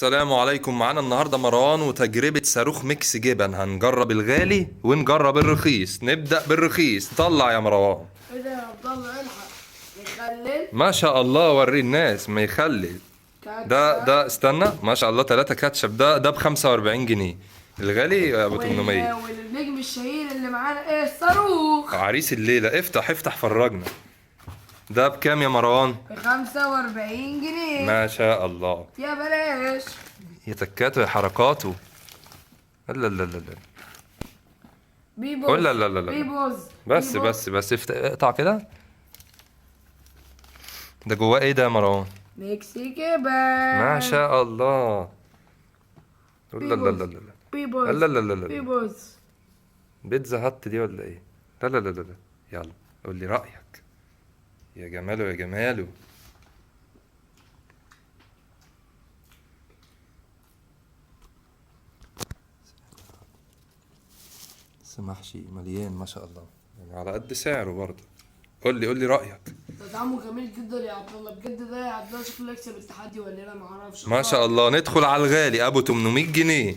السلام عليكم. معانا النهارده مروان وتجربة صاروخ mix جبن. هنجرب الغالي ونجرب الرخيص. نبدأ بالرخيص. طلع يا مروان. ايه ده يا عبد الله؟ الحق مخلل. ما شاء الله، وري الناس ما يخلل. كاتشب. ده استنى، ما شاء الله 3 كاتشب. ده ب 45 جنيه. الغالي ابو 800. والنجم الشهير اللي معانا ايه؟ الصاروخ عريس الليلة. افتح افتح فرجنا. ده بكام يا مروان؟ ب 45 جنيه. ما شاء الله. يا بلاش يا تكاته يا حركاته. لا لا لا لا بيبوز. لا لا لا لا. بيبوز. بس بيبوز. بس بس اقطع كده. ده جواه ايه ده يا مروان؟ mix جبن. ما شاء الله. لا لا لا لا لا. بيبوز. لا لا لا لا. بيبوز. بيتزا هات دي ولا ايه؟ لا لا لا لا. يلا قول لي رأيك. يا جماله يا جماله. محشي مليان ما شاء الله، يعني على قد سعره برضه. قول لي قول لي رأيك. ده طعمه جميل جدا يا عبد الله، بجد. ده يا عبد الله شكله يكسب التحدي ولا انا ما اعرفش. ما شاء الله. ندخل على الغالي ابو 800 جنيه.